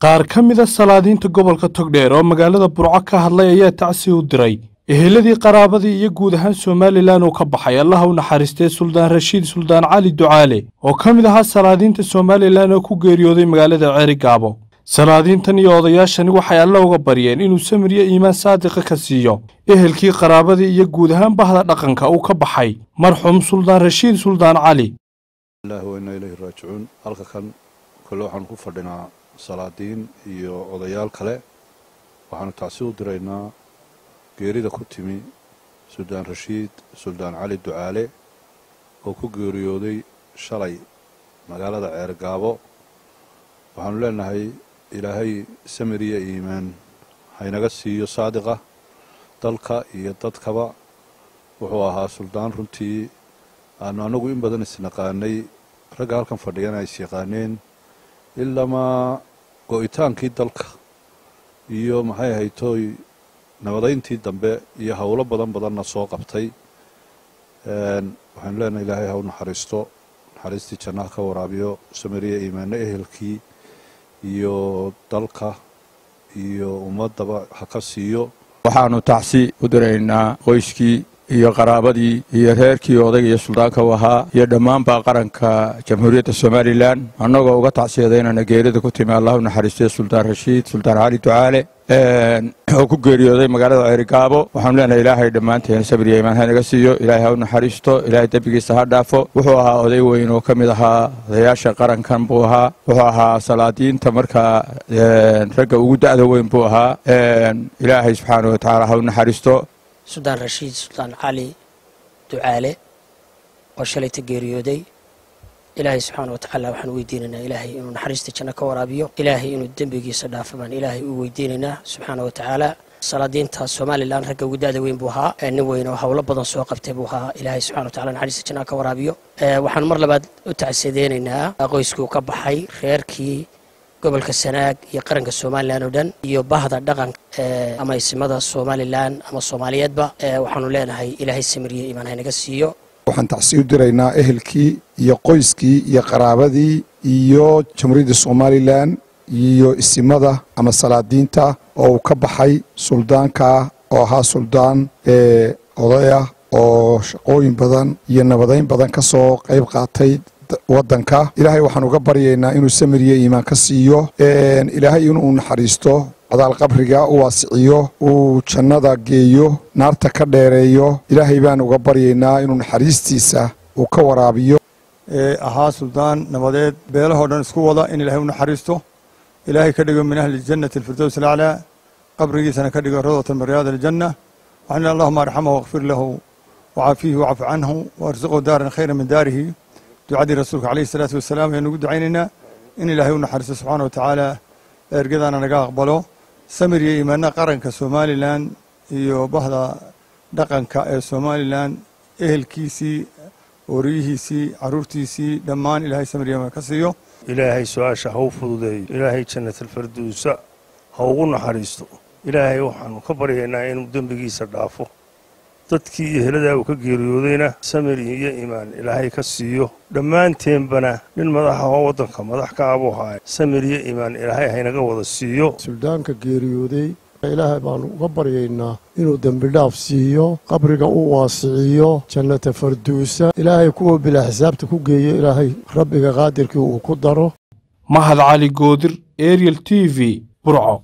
Qaar ka mida salaadiinta gobolka Togdheer oo magaalada Burco ka hadlay ayaa tacsi u diray eheladii, qaraabadii iyo guud ahaan Somalilan uu ka baxay Allaha u naxariistay Suldaan Rashiid Suldaan Cali Ducaale oo ka mid ahaa salaadiinta Somalilan oo ku geeriyooday magaalada Ceerigaabo. Salaadiintan iyo odayaashani waxay Alle uga baryeen inuu samir iyo iimaan saadiqa ka siiyo ehelkii, qaraabadii iyo guud ahaan bahda dhaqanka uu ka baxay marxuum Suldaan Rashiid Suldaan Cali. Wa inaa ilayhi raajicuun. Halka kan kole waxaanu ku fadhinaa salaadiin iyo odayaal kale. Waxaanu tacsi u diraynaa geerida ku timi Suldaan Rashiid Suldaan Cali Ducaale oo ku geeriyooday shalay magaalada Ceergaabo. Waxaanu leenahay Ilaahay samir iyo iimaan haynaga siiyo saadiqa dalka iyo dadkaba. Wuxuu ahaa suldaan runtii aanu anagu in badan isnaqaanay, ragga halkan fadhiyana is yaqaaneen, ilamaa go'itaankii dalka iyo maxay ahaytoy nabadayntii dambe iyo howlo badan badanna soo qabtay. Waxaanu leenahay Ilaahay ha u naxariisto, naxariistii jannaha ka waraabiyo, samiriya iimaano ehelkii iyo dalka iyo ummaddaba ha ka siiyo. Waxaanu tacsi u diraynaa qoyskii iyo qaraabadii iyo reerkii odayga iyo suldaanka u ahaa iyo dhammaanba qaranka Jamhuuriyadda Somalilan, annagoo uga tacsiyadaynana geerida ku timi Allahu naxariistay Suldaan Rashiid Suldaan Cali Ducaale oo ku geeriyooday magaalada Ceerigaabo. Waxaanu leenahay Ilaahay dhammaanteen sabir iyo iimaan ha naga siiyo, Ilaahay ha u naxariisto, Ilaahay dembigiisa ha dhaafo. Wuxuu ahaa oday weyn oo ka mid ahaa odayaasha qarankan buu ahaa. Wuxuu ahaa salaadiinta markaa ragga ugu da'da weyn buu ahaa. Ilaahay subxaana wa tacaala ha u naxariisto. Suldaan Rashiid Suldaan Cali Ducaale oo shalayta geeriyooday, Ilaahay subxaana wa tacaala waxaan weydiinaynaa Ilaahay inuu naxariista janno ka waraabiyo, Ilaahay inuu dembigiisa dhaafo baan Ilaahay u weydiinaynaa subxaana wa tacaala. Salaadiinta Somalilan ragga ugu da'da weyn buu ahaa, nin weyn oo howlo badan soo qabtay buu ahaa. Ilaahay subxana wa tacala naxariista jannaha ka waraabiyo. Waxaan mar labaad u tacsadeynaynaa qoyskuu ka baxay, reerkii, gobolka Sanaag iyo qaranka Somalilan oo dhan iyo bahda dhaqanka ama isimada Somalilan ama Soomaaliyeedba. Waxaanu leenahay Ilaahay samiriye iimaan haynaga siiyo. Waxaan tacsi u diraynaa ehelkii iyo qoyskii iyo qaraabadii iyo Jamhuuriyadda Somalilan iyo isimada ama salaadiinta oo uu ka baxay suldaanka oo ahaa suldaan odayah oo shaqooyin badan iyo nabadayn badan ka soo qayb qaatay waddanka. Ilaahay waxaan uga baryaynaa inuu samiriye iimaan ka siiyo, Ilaahay inuu naxariisto, cadaal qabriga u waasiciyo, uu jannada geeyo, naarta ka dheereeyo. Ilaahay baan uga baryaynaa inuu naxariistiisa uu ka waraabiyo. Ahaa suldaan nabadeed beelahoo dhan isku wada, in Ilahay u naxariisto, Ilaahay ka dhigo min ahli jannati alfirdows alaclaa, qabrigiisana ka dhigo rawdatan min riyaad aljanna. Waxaan allahuma arxamahu waqfir lahu wacaafiihi wacfu canhu waarsuqhu daaran khayra min daarihi. Ducadii rasuulka calayhi salaatu wasalaam ayaan ugu ducaynaynaa in Ilaahay u naxariisto subxaana wa tacaala, ergadaana naga aqbalo, samir iyo iimaana qaranka Somalilan iyo bahda dhaqanka ee Somalilan, ehelkiisii, ooriyihiisii, carruurtiisii, dhammaan Ilaahay samir iyo iimaan ka siiyo. Ilaahay su-aasha ha u fududeeyo, Ilaahay jannatalfarduusa ha ugu naxariisto. Ilaahay waxaanu ka baryaynaa inuu dembigiisa dhaafo, dadkii iyo heladaa uu ka geeriyoodayna samir iyo iimaan Ilaahay ka siiyo. Dhammaanteenbana nin madaxa oo waddanka madax ka abuu haay, samir iyo iimaan Ilaahay haynaga wada siiyo. Suldaanka geeriyooday Ilaahay baanu uga baryaynaa inuu dembi dhaaf siiyo, qabriga u waasiciyo, jannata farduusa Ilaahay kuwa bilaa xisaabta ku geeyo Ilaahay rabbiga qaadirkii uu ku daro. Mahad Cali Goodir, Ariel TV, Burco.